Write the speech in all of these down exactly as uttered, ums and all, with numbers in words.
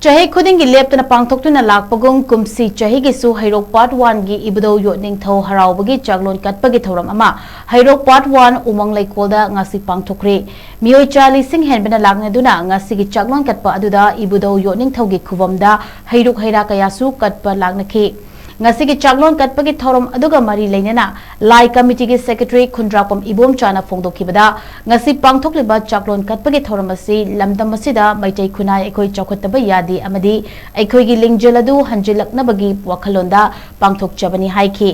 ꯆꯍꯤ ꯈꯨꯗꯤꯡꯒꯤ ꯂꯦꯞꯇꯅ ꯄꯥꯡꯊꯣꯛꯇꯨꯅ ꯂꯥꯛꯄꯒꯨꯝ ꯀꯨꯝꯁꯤ ꯆꯍꯤꯒꯤꯁꯨ ꯍꯩꯔꯣꯛ ꯄꯥꯔꯠ ꯋꯥꯟꯒꯤ ꯏꯕꯨꯙꯧ ꯌꯣꯠꯅꯤꯡꯊꯧ ꯍꯔꯥꯎꯕꯒꯤ ꯆꯥꯛꯂꯣꯟ ꯀꯠꯄꯒꯤ ꯊꯧꯔꯝ ꯑꯃ ꯍꯩꯔꯣꯛ ꯄꯥꯔꯠ ꯋꯥꯟ ꯎꯃꯪ ꯂꯩꯀꯣꯜꯗ ꯉꯁꯤ ꯄꯥꯡꯊꯣꯛꯈ꯭ꯔꯦ꯫ ꯃꯤꯑꯣꯏ ꯆꯥ ꯂꯤꯁꯤꯡ ꯍꯦꯟꯕꯅ ꯂꯥꯛꯅꯗꯨꯅ ꯉꯁꯤꯒꯤ ꯆꯥꯛꯂꯣꯟ ꯀꯠꯄ ꯑꯗꯨꯗ ꯏꯕꯨꯙꯧ ꯌꯣꯠꯅꯤꯡꯊꯧꯒꯤ ꯈꯨꯕꯝꯗ ꯍꯩꯔꯨꯛ ꯍꯩꯔꯥ ꯀꯌꯥꯁꯨ ꯀꯠꯄ ꯂꯥꯛꯅꯈꯤ꯫ ꯉꯁꯤꯒꯤ ꯆꯥꯛꯂꯣꯟ ꯀꯠꯄꯒꯤ ꯊꯧꯔꯝ ꯑꯗꯨꯒ ꯃꯔꯤ ꯂꯩꯅꯅ ꯂꯥꯏ ꯀꯃꯤꯇꯤꯒꯤ ꯁꯦꯀ꯭ꯔꯦꯇꯔꯤ ꯈꯨꯟꯗ꯭ꯔꯥꯛꯄꯝ ꯏꯕꯣꯝꯆꯥꯅ ꯐꯣꯡꯗꯣꯛꯈꯤꯕꯗ, ꯉꯁꯤ ꯄꯥꯡꯊꯣꯛꯂꯤꯕ ꯆꯥꯛꯂꯣꯟ ꯀꯠꯄꯒꯤ ꯊꯧꯔꯝ ꯑꯁꯤ ꯂꯝꯗꯝ ꯑꯁꯤꯗ ꯃꯩꯇꯩ ꯈꯨꯟꯅꯥꯏ ꯑꯩꯈꯣꯏ ꯆꯥꯎꯈꯠꯇꯕ ꯌꯥꯗꯦ ꯑꯃꯗꯤ ꯑꯩꯈꯣꯏꯒꯤ ꯂꯤꯡꯖꯦꯜ ꯑꯗꯨ ꯍꯟꯖꯤꯜꯂꯛꯅꯕꯒꯤ ꯋꯥꯈꯜꯂꯣꯟꯗ ꯄꯥꯡꯊꯣꯛꯆꯕꯅꯤ ꯍꯥꯏꯈꯤ꯫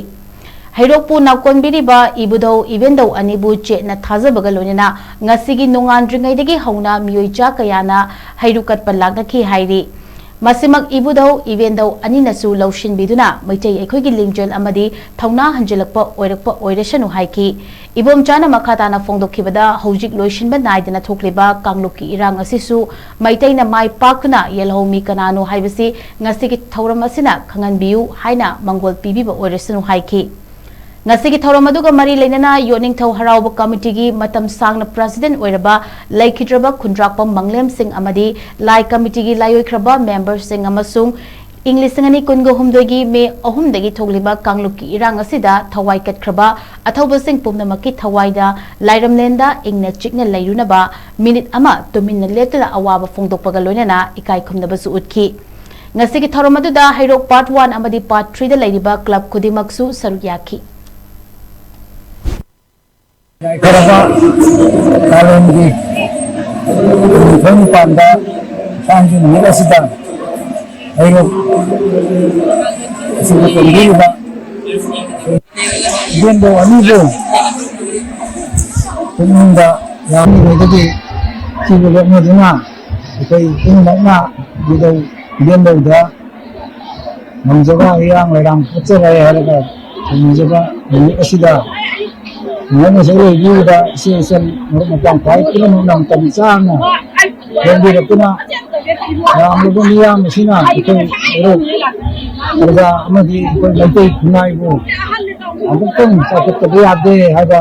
ꯍꯩꯔꯣꯛꯄꯨ ꯅꯥꯎꯀꯣꯟꯕꯤꯔꯤꯕ ꯏꯕꯨꯙꯧ ꯏꯕꯦꯟꯗꯧ ꯑꯅꯤꯕꯨ ꯆꯦꯠꯅ ꯊꯥꯖꯕꯒ ꯂꯣꯏꯅꯅ ꯉꯁꯤꯒꯤ ꯅꯣꯡꯉꯥꯟꯗ꯭ꯔꯤꯉꯩꯗꯒꯤ ꯍꯧꯅ ꯃꯤꯑꯣꯏ ꯆꯥ ꯀꯌꯥꯅ ꯍꯩꯔꯨꯛ ꯀꯠꯄ ꯂꯥꯛꯅꯈꯤ ꯍꯥꯏꯔꯤ꯫ ꯃꯁꯤꯃꯛ ꯏꯕꯨꯙꯧ ꯏꯕꯦꯟꯗꯧ ꯑꯅꯤꯅꯁꯨ ꯂꯧꯁꯤꯟꯕꯤꯗꯨꯅ ꯃꯩꯇꯩ ꯑꯩꯈꯣꯏꯒꯤ ꯂꯤꯡꯖꯦꯜ ꯑꯃꯗꯤ ꯊꯧꯅꯥ ꯍꯟꯖꯤꯜꯂꯛꯄ ꯑꯣꯏꯔꯛꯄ ꯑꯣꯏꯔꯁꯅꯨ ꯍꯥꯏꯈꯤ꯫ ꯏꯕꯣꯝꯆꯥꯅ ꯃꯈꯥ ꯇꯥꯅ ꯐꯣꯡꯗꯣꯛꯈꯤꯕꯗ, ꯍꯧꯖꯤꯛ ꯂꯣꯏꯁꯤꯟꯕ ꯅꯥꯏꯗꯅ ꯊꯣꯛꯂꯤꯕ ꯀꯥꯡꯂꯨꯞꯀꯤ ꯏꯔꯥꯡ ꯑꯁꯤꯁꯨ ꯃꯩꯇꯩꯅ ꯃꯥꯏ ꯄꯥꯛꯇꯨꯅ ꯌꯦꯜꯍꯧꯃꯤ ꯀꯅꯥꯅꯣ ꯍꯥꯏꯕꯁꯤ ꯉꯁꯤꯒꯤ ꯊꯧꯔꯝ ꯑꯁꯤꯅ ꯈꯪꯍꯟꯕꯤꯌꯨ ꯍꯥꯏꯅ ꯃꯪꯒꯣꯜ ꯄꯤꯕꯤꯕ ꯑꯣꯏꯔꯁꯅꯨ ꯍꯥꯏꯈꯤ꯫ ꯉꯁꯤꯒꯤ ꯊꯧꯔꯝ ꯑꯗꯨꯒ ꯃꯔꯤ ꯂꯩꯅꯅ ꯌꯣꯠꯅꯤꯡꯊꯧ ꯍꯔꯥꯎꯕ ꯀꯃꯤꯇꯤꯒꯤ ꯃꯇꯝ ꯁꯥꯡꯅ ꯄ꯭ꯔꯁꯤꯗꯦꯟ ꯑꯣꯏꯔꯕ ꯂꯩꯈꯤꯗ꯭ꯔꯕ ꯈꯨꯟꯗ꯭ꯔꯥꯛꯄꯝ ꯃꯪꯂꯦꯝꯁꯤꯡ ꯑꯃꯗꯤ ꯂꯥꯏ ꯀꯃꯤꯇꯤꯒꯤ ꯂꯥꯏꯑꯣꯏꯈ꯭ꯔꯕ ꯃꯦꯝꯕꯔꯁꯤꯡ ꯑꯃꯁꯨꯡ ꯏꯪ ꯂꯤꯁꯤꯡ ꯑꯅꯤ ꯀꯨꯟꯒ ꯍꯨꯝꯗꯣꯏꯒꯤ ꯃꯦ ꯑꯍꯨꯝꯗꯒꯤ ꯊꯣꯛꯂꯤꯕ ꯀꯥꯡꯂꯨꯞꯀꯤ ꯏꯔꯥꯡ ꯑꯁꯤꯗ ꯊꯋꯥꯏ ꯀꯠꯈ꯭ꯔꯕ ꯑꯊꯧꯕꯁꯤꯡ ꯄꯨꯝꯅꯃꯛꯀꯤ ꯊꯋꯥꯏꯗ ꯂꯥꯏꯔꯝꯂꯦꯟꯗ ꯏꯪꯅ ꯆꯤꯛꯅ ꯂꯩꯔꯨꯅꯕ ꯃꯤꯅꯤꯠ ꯑꯃ ꯇꯨꯃꯤꯟꯅ ꯂꯦꯞꯇꯅ ꯑꯋꯥꯕ ꯐꯣꯡꯗꯣꯛꯄꯒ ꯂꯣꯏꯅꯅ ꯏꯀꯥꯏ ꯈꯨꯝꯅꯕꯁꯨ ꯎꯠꯈꯤ꯫ ꯉꯁꯤꯒꯤ ꯊꯧꯔꯝ ꯑꯗꯨꯗ ꯍꯩꯔꯣꯛ ꯄꯥꯔꯠ ꯋꯥꯟ ꯑꯃꯗꯤ ꯄꯥꯔꯠ ꯊ꯭ꯔꯤꯗ ꯂꯩꯔꯤꯕ ꯀ꯭ꯂꯕ ꯈꯨꯗꯤꯡꯃꯛꯁꯨ ꯁꯔꯨꯛ ꯌꯥꯈꯤ꯫ ꯌꯥꯏꯐꯔꯕ ꯀꯥꯂꯦꯟꯒꯤ ꯅꯤꯡꯊꯧ ꯅꯤꯄꯥꯟꯗ ꯊꯥꯡꯒꯤ ꯅꯨꯃꯤꯠ ꯑꯁꯤꯗ ꯍꯩꯔꯣꯛ ꯑꯁꯤꯗ ꯇꯧꯕꯤꯔꯤꯕ ꯏꯕꯦꯟꯗꯧ ꯑꯅꯤꯕꯨ ꯄꯨꯛꯅꯤꯡꯗ ꯌꯥꯝꯂꯤꯉꯩꯗꯒꯤ ꯊꯤꯕ ꯂꯦꯞꯅꯗꯨꯅ ꯑꯩꯈꯣꯏ ꯄꯨꯝꯅꯃꯛꯅ ꯏꯕꯨꯙꯧ ꯏꯕꯦꯟꯗꯧꯗ ꯉꯝꯖꯕ ꯍꯤꯌꯥꯡ ꯂꯩꯔꯥꯡ ꯀꯠꯆꯔꯦ ꯍꯥꯏꯔꯒ ꯊꯧꯅꯤꯖꯕ ꯅꯨꯃꯤꯠ ꯑꯁꯤꯗ ꯅꯣꯡꯃꯁꯨ ꯑꯣꯏꯕꯤꯔꯤꯕ ꯏꯆꯦ ꯏꯆꯟ ꯃꯔꯨꯞ ꯃꯄꯥꯡ ꯈ꯭ꯋꯥꯏ ꯄꯨꯝꯅꯃꯛꯅ ꯃꯇꯝ ꯆꯥꯅ ꯂꯦꯡꯕꯤꯔꯛꯇꯨꯅ ꯌꯥꯝꯂꯕ ꯃꯤꯌꯥꯝ ꯑꯁꯤꯅ ꯑꯩꯈꯣꯏ ꯍꯩꯔꯣꯛ ꯄ꯭ꯔꯖꯥ ꯑꯃꯗꯤ ꯑꯩꯈꯣꯏ ꯃꯩꯇꯩ ꯈꯨꯟꯅꯥꯏꯕꯨ ꯑꯃꯨꯛꯇꯪ ꯆꯥꯎꯈꯠꯇꯕ ꯌꯥꯗꯦ ꯍꯥꯏꯕ,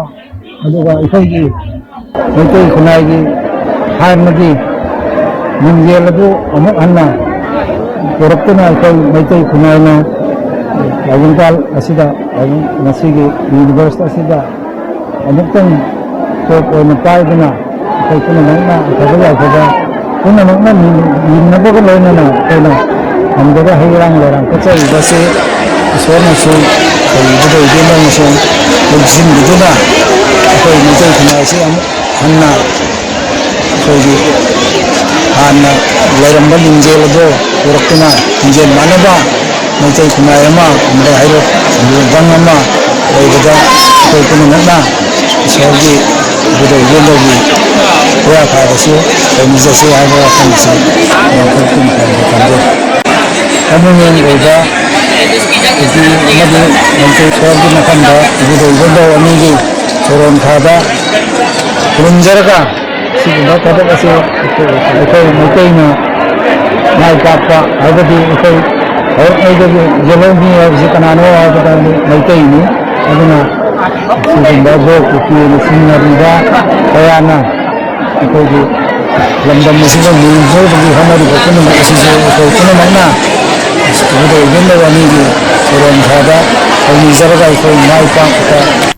ꯑꯗꯨꯒ ꯑꯩꯈꯣꯏꯒꯤ ꯃꯩꯇꯩ ꯈꯨꯟꯅꯥꯏꯒꯤ ꯍꯥꯟꯅꯒꯤ ꯂꯤꯡꯖꯦꯜ ꯑꯗꯨ ꯑꯃꯨꯛ ꯍꯟꯅ ꯄꯨꯔꯛꯇꯨꯅ ꯑꯩꯈꯣꯏ ꯃꯩꯇꯩ ꯈꯨꯟꯅꯥꯏꯅ ꯂꯥꯏꯅꯤꯡꯊꯧ ꯑꯁꯤꯗ, ꯉꯁꯤꯒꯤ ꯌꯨꯅꯤꯚꯔꯁ ꯑꯁꯤꯗ ꯑꯃꯨꯛꯇꯪ ꯇꯣꯞ ꯑꯣꯏꯅ ꯄꯥꯏꯗꯨꯅ ꯑꯩꯈꯣꯏ ꯄꯨꯝꯅꯃꯛꯅ ꯑꯐꯕ ꯌꯥꯏꯐꯕ ꯄꯨꯝꯅꯃꯛꯅ ꯃꯤꯟꯅꯕꯒ ꯂꯣꯏꯅꯅ ꯑꯩꯈꯣꯏꯅ ꯐꯪꯖꯕ ꯍꯩ ꯔꯥ ꯂꯩꯔꯥꯡ ꯀꯠꯆꯔꯤꯕꯁꯤ ꯏꯁꯣꯔꯅꯁꯨ ꯑꯩꯈꯣꯏ ꯏꯕꯨꯙꯧ ꯏꯕꯦꯟꯗꯧꯅꯁꯨ ꯂꯧꯁꯤꯟꯕꯤꯗꯨꯅ ꯑꯩꯈꯣꯏ ꯃꯩꯇꯩ ꯈꯨꯟꯅꯥꯏ ꯑꯁꯤ ꯑꯃꯨꯛ ꯍꯟꯅ ꯑꯩꯈꯣꯏꯒꯤ ꯍꯥꯟꯅ ꯂꯩꯔꯝꯕ ꯂꯤꯡꯖꯦꯜ ꯑꯗꯨ ꯄꯨꯔꯛꯇꯨꯅ ꯂꯤꯡꯖꯦꯜ ꯃꯥꯟꯅꯕ ꯃꯩꯇꯩ ꯈꯨꯟꯅꯥꯏ ꯑꯃ ꯑꯃꯗꯤ ꯍꯩꯔꯣꯛ ꯈꯨꯡꯒꯪ ꯑꯃ ꯂꯩꯕꯗ ꯑꯩꯈꯣꯏ ꯄꯨꯝꯅꯃꯛꯅ ꯏꯁꯣꯔꯒꯤ ꯏꯕꯨꯙꯧ ꯏꯕꯦꯟꯗꯧꯒꯤ ꯈꯨꯌꯥ ꯐꯥꯕꯁꯨ ꯇꯧꯃꯤꯟꯅꯁꯤ ꯍꯥꯏꯕ ꯋꯥꯐꯝꯁꯤ ꯑꯩꯈꯣꯏ ꯄꯨꯝꯅꯃꯛꯇ ꯊꯝꯖꯩ꯫ ꯊꯃꯣꯏ ꯑꯣꯏꯕ ꯀꯨꯀꯤ ꯑꯃꯗꯤ ꯃꯩꯇꯩ ꯏꯁꯣꯔꯒꯤ ꯃꯐꯝꯗ ꯏꯕꯨꯙꯧ ꯏꯕꯦꯟꯗꯧ ꯑꯅꯤꯒꯤ ꯁꯣꯔꯣꯟ ꯊꯥꯗ ꯈꯨꯔꯨꯝꯖꯔꯒ ꯁꯤꯒꯨꯝꯕ ꯊꯕꯛ ꯑꯁꯤ ꯑꯩꯈꯣꯏ ꯃꯩꯇꯩꯅ ꯃꯥꯏ ꯄꯥꯛꯄ ꯍꯥꯏꯕꯗꯤ ꯑꯩꯈꯣꯏ ꯍꯧꯔꯛꯉꯩꯗꯒꯤ ꯌꯦꯜꯍꯧꯃꯤ ꯍꯥꯏꯕꯁꯤ ꯀꯅꯥꯅꯣ ꯍꯥꯏꯕꯗ ꯃꯩꯇꯩꯅꯤ꯫ ꯑꯗꯨꯅ ꯁꯤꯒꯨꯝꯕ ꯂꯣꯛ ꯀꯨꯀꯤꯅ ꯁꯤꯖꯤꯟꯅꯔꯤꯕ ꯀꯌꯥꯅ ꯑꯩꯈꯣꯏꯒꯤ ꯂꯝꯗꯝ ꯑꯁꯤꯕꯨ ꯃꯤꯡ ꯍꯧꯕꯒꯤ ꯍꯣꯠꯅꯔꯤꯕ ꯄꯨꯝꯅꯃꯛ ꯑꯁꯤꯁꯨ ꯑꯩꯈꯣꯏ ꯄꯨꯝꯅꯃꯛꯅ ꯏꯕꯨꯙꯧ ꯏꯕꯦꯟꯗꯧ ꯑꯅꯤꯒꯤ ꯁꯣꯔꯣꯟ ꯊꯥꯗ ꯊꯧꯅꯤꯖꯔꯒ ꯑꯩꯈꯣꯏ ꯃꯥꯏ ꯄꯥꯛꯄ